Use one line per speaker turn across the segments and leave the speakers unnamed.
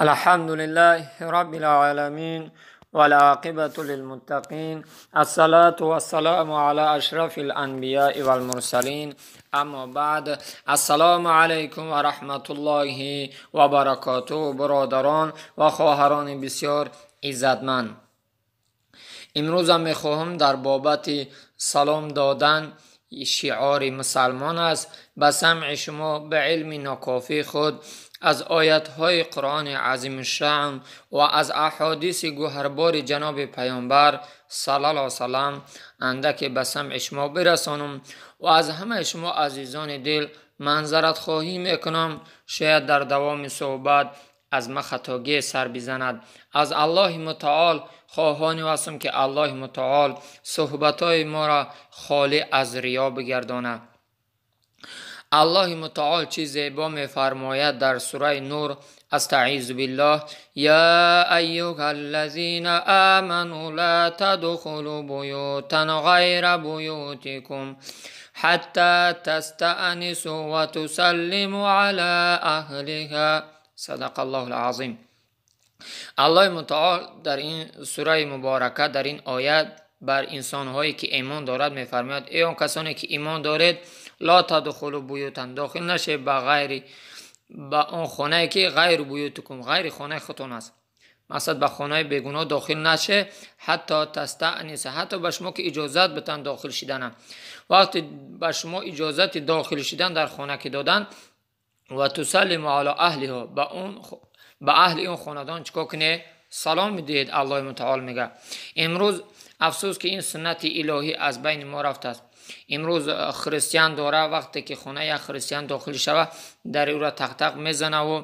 الحمد لله رب العالمين والعاقبة للمتقين الصلاة والسلام على أشرف الأنبياء والمرسلين اما بعد السلام علیکم و رحمت الله و برکاته. برادران و خواهران بسیار عزتمند، امروز هم میخواهم در بابت سلام دادن شعار مسلمان است به سمع شما به علم ناکافی خود از آیت‌های قرآن عظیم الشأن و از احادیث گوهربار جناب پیامبر صلی الله علیه وسلم اندک به سمع شما برسانم و از همه شما عزیزان دل منظرت خواهی میکنم. شاید در دوام صحبت از ما خطاگی سر بزند. از الله متعال خواهانی هستم که الله متعال صحبت‌های ما را خالی از ریا بگرداند. الله متعال چیز زیبا می‌فرماید در سوره نور: استعیذ بالله یا ایها الذین آمنوا لا تدخلوا بیوتا غیر بیوتکم حتی تستأنسوا وتسلموا علی اهلها. صدق الله العظیم. الله متعال در این سوره مبارکه در این آیت بر انسان‌هایی که ایمان دارد می‌فرماید: ای آن کسانی که ایمان دارید، لا تدخلوا بیوتا، داخل نشه به غیر به آن خانه که غیر بیوتکم، غیر خانه خودتون است. مقصد به خانه بیگناه داخل نشه، حتی تستأنس، حتی به شما که اجازت بتن داخل شدن. وقتی به شما اجازت داخل شدن در خانه که دادن، و تسلم علی اهلها، به اهل اون خاندان چیکار کنه؟ سلام میدهید. الله متعال میگه. امروز افسوس که این سنت الهی از بین ما رفته است. امروز خریستیان داره، وقتی که خانه یک خریستیان داخل شوه در او را تق تق میزنه و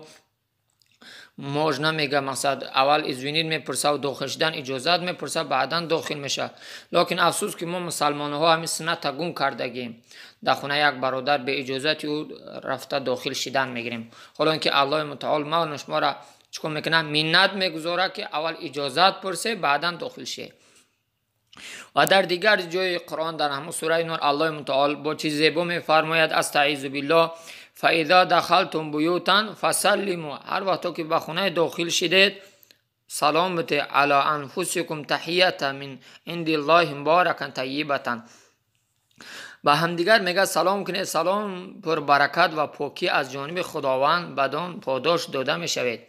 موج نمیگه، مقصد اول извинить میپرسه و داخل شدن اجازت میپرسه، بعدا داخل میشه. لکن افسوس که ما مسلمان ها همین سنت گم کردگیم. در خانه یک برادر به اجازت او رفته داخل شدن میگیریم. حالا اینکه الله متعال ما و شما را چیکار میکنه؟ منت میگذاره که اول اجازت پرسه بعدا داخل شه. و در دیگر جای قرآن در همون سوره نور الله متعال با چیز زیبا میفرماید: استعیذ بالله فاذا دخلتم بیوتا فسلموا. هر وقت که به خانه داخل شدید سلام بده، علی انفسکم تحیه من عند الله مبارکا طیبه. به همدیگر میگه سلام کنید، سلام پر برکت و پاکی از جانب خداوند بدان پاداش داده میشوید.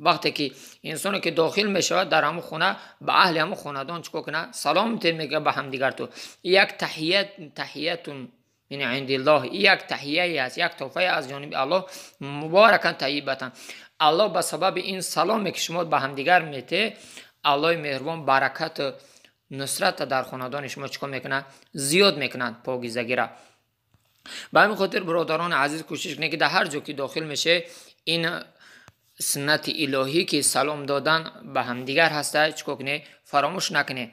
وقتی که انسانی که داخل میشود در همون خونه به اهل همون خاندان چیکار کنه؟ سلام ته میگه به همدیگر. تو یک تحیت، تحیتون من عند الله، یک تحیه است، یک تحفه از جانب الله مبارکا طیبتا. الله به سبب این سلامی که شما به همدیگر میته، الله مهربان برکت نصرت در خاندان شما چیکار میکنه؟ زیاد میکنه پاکیزگی را. به همین خاطر برادران عزیز کوشش کنید که در هر جا که داخل میشه این سنت الهی که سلام دادن به همدیگر هسته چیکار کنه؟ فراموش نکنه.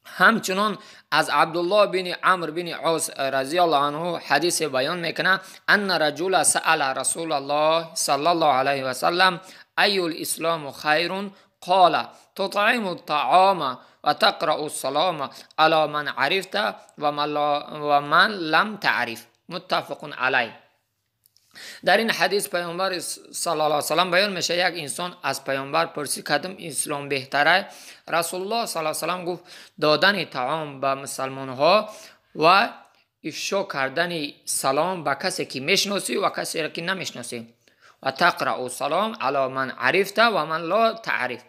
همچنان از عبدالله بن عمرو بن عاص رضی الله عنه حدیث بیان میکنه: ان رجل سأل رسول الله صلی الله علیه و سلم ای الاسلام خیر؟ قال تطعم الطعام و تقرأ السلام علی من عرفت و من لم تعرف. متفق علیه. در این حدیث پیامبر صلی الله علیه و سلم بیان میشه یک انسان از پیامبر پرسید کدام اسلام بهتره؟ رسول الله صلی الله علیه و سلم گفت دادن طعام به مسلمان ها و افشا کردن سلام به کسی که میشناسی و کسی را که نمیشناسی. و تقرأ السلام علی من عرفت و من لا تعرف.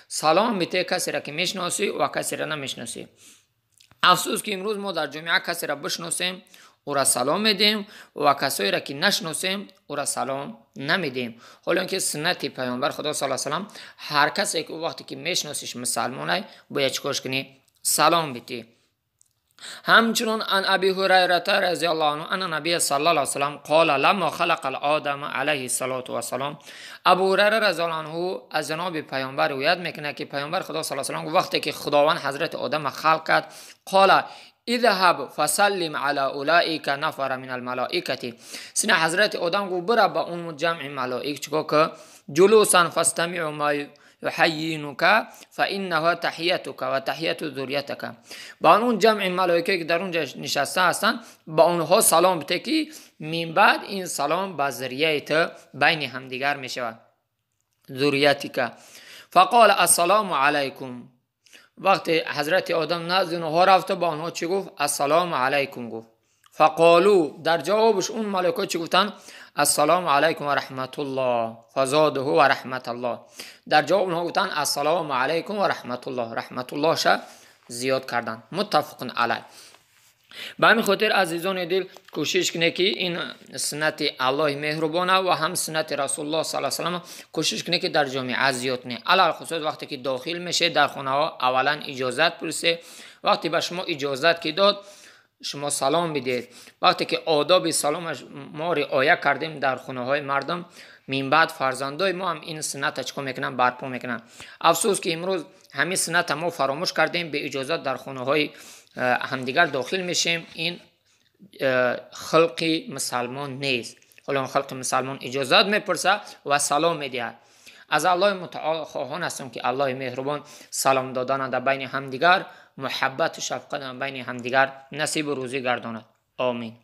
سلام میته کسی را که میشناسی و کسی را نمیشناسی. افسوس که امروز ما در جامعه کسی را بشناسیم او را سلام میدیم و کسایی را که نشناسیم او را سلام نمیدیم. حالا اینکه سنت پیامبر خدا صلی الله علیه و سلم هر کسی که وقتی که میشناسیش مسلمانه باید چیکارش کنی؟ سلام بدی. همچنان عن ابی هریره رضی الله عنه ان نبی صلی الله علیه و سلم قال لما خلق الآدم علیه الصلاة والسلام. ابو هریره رضی الله عنه از جناب پیامبر روایت میکنه که پیامبر خدا صلی الله علیه و سلم وقتی که خداوند حضرت آدم خلق کرد، قال اذهب فسلم على اولئک نفر من الملائکه. سینه حضرت آدم گفت برو با اون جمع ملائک چیکار که جلوسا فاستمعوا ما یحیینک فانها تحیتک و تحیت ذریتک. با اون جمع ملائکه که در اونجا نشسته هستند با اونها سلام بده که من بعد این سلام با ذریه بین همدیگر میشود. ذریتک. فقال السلام علیکم. وقتی حضرت آدم نزد اونها رفت با آنها چی گفت؟ السلام علیکم گفت. فقالو، در جوابش اون ملائکه چی گفتن؟ السلام علیکم و رحمت الله. فزاده و رحمت الله. در جواب اونها گفتن السلام علیکم و رحمت الله، رحمت الله شه زیاد کردن. متفق علیه. به همین خاطر عزیزان دل کوشش کنه که این سنت الله مهربانه و هم سنت رسول الله صلی الله علیه و سلم کوشش کنه که در جامعه زیاد نه. علی خصوص وقتی که داخل میشه در خانه ها اولا اجازت پرسه، وقتی به شما اجازت که داد شما سلام بدید. وقتی که آداب سلام ما رعایت کردیم در خانه های مردم، من بعد فرزندای ما هم این سنت چیکار میکنن؟ برپا میکنن. افسوس که امروز همین سنت ما فراموش کردیم، به اجازت در خانه های همدیگر داخل میشیم. این خلق مسلمان نیست. حالا خلق مسلمان اجازت میپرسه و سلام میده. از الله متعال خواهان هستم که الله مهربان سلام دادن در بین همدیگر، محبت و شفقت در بین همدیگر نصیب و روزی گرداند. آمین.